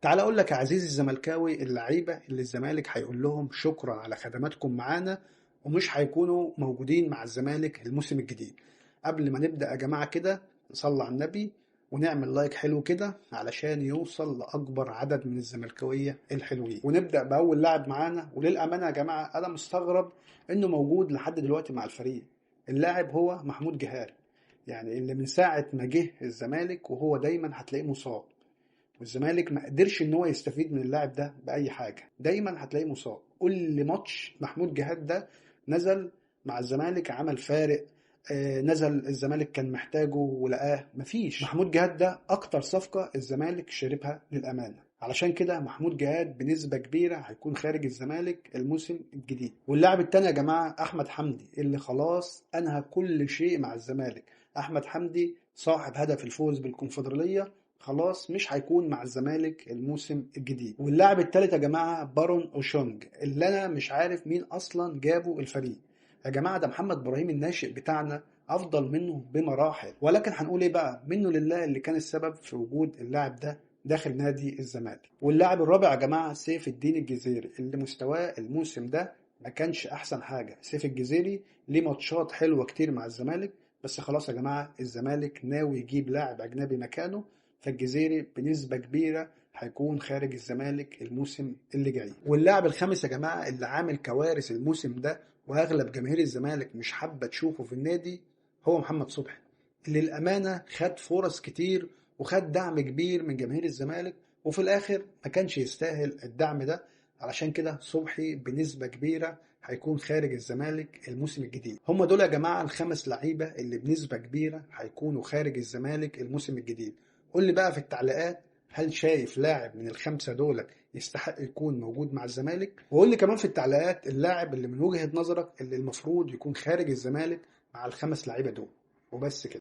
تعال اقول لك يا عزيزي الزملكاوي، اللعيبة اللي الزمالك هيقول لهم شكرا على خدماتكم معانا ومش هيكونوا موجودين مع الزمالك الموسم الجديد. قبل ما نبدا يا جماعة كده نصلي على النبي ونعمل لايك حلو كده علشان يوصل لاكبر عدد من الزملكاويه الحلوين. ونبدا باول لاعب معانا، وللامانة يا جماعة انا مستغرب انه موجود لحد دلوقتي مع الفريق. اللاعب هو محمود جهاد، يعني اللي من ساعة ما جه الزمالك وهو دايما هتلاقيه مصاب، والزمالك ما قدرش ان هو يستفيد من اللاعب ده باي حاجة، دايما هتلاقيه مصاب. كل ماتش محمود جهاد ده نزل مع الزمالك عمل فارق، نزل الزمالك كان محتاجه ولقاه، مفيش. محمود جهاد ده اكتر صفقة الزمالك شربها للامانة، علشان كده محمود جهاد بنسبة كبيرة هيكون خارج الزمالك الموسم الجديد. واللاعب التاني يا جماعة احمد حمدي، اللي خلاص انهى كل شيء مع الزمالك. احمد حمدي صاحب هدف الفوز بالكونفدراليه، خلاص مش هيكون مع الزمالك الموسم الجديد. واللاعب التالت يا جماعة بارون اوشونج، اللي انا مش عارف مين اصلا جابه الفريق. يا جماعة ده محمد ابراهيم الناشئ بتاعنا افضل منه بمراحل، ولكن هنقول ايه بقى، منه لله اللي كان السبب في وجود اللاعب ده داخل نادي الزمالك. واللاعب الرابع يا جماعة سيف الدين الجزيري، اللي مستواه الموسم ده ما كانش احسن حاجة. سيف الجزيري ليه ماتشات حلوة كتير مع الزمالك، بس خلاص يا جماعة الزمالك ناوي يجيب لاعب اجنبي مكانه، فالجزيري بنسبة كبيرة هيكون خارج الزمالك الموسم اللي جاي. واللاعب الخامس يا جماعة اللي عامل كوارث الموسم ده واغلب جماهير الزمالك مش حابة تشوفه في النادي هو محمد صبحي، اللي للأمانة خد فرص كتير وخد دعم كبير من جماهير الزمالك، وفي الآخر ما كانش يستاهل الدعم ده. علشان كده صبحي بنسبة كبيرة هيكون خارج الزمالك الموسم الجديد. هم دول يا جماعة الخمس لعيبة اللي بنسبة كبيرة هيكونوا خارج الزمالك الموسم الجديد. قول لي بقى في التعليقات، هل شايف لاعب من الخمسة دول يستحق يكون موجود مع الزمالك؟ وقول لي كمان في التعليقات اللاعب اللي من وجهة نظرك اللي المفروض يكون خارج الزمالك مع الخمس لعيبة دول. وبس كده.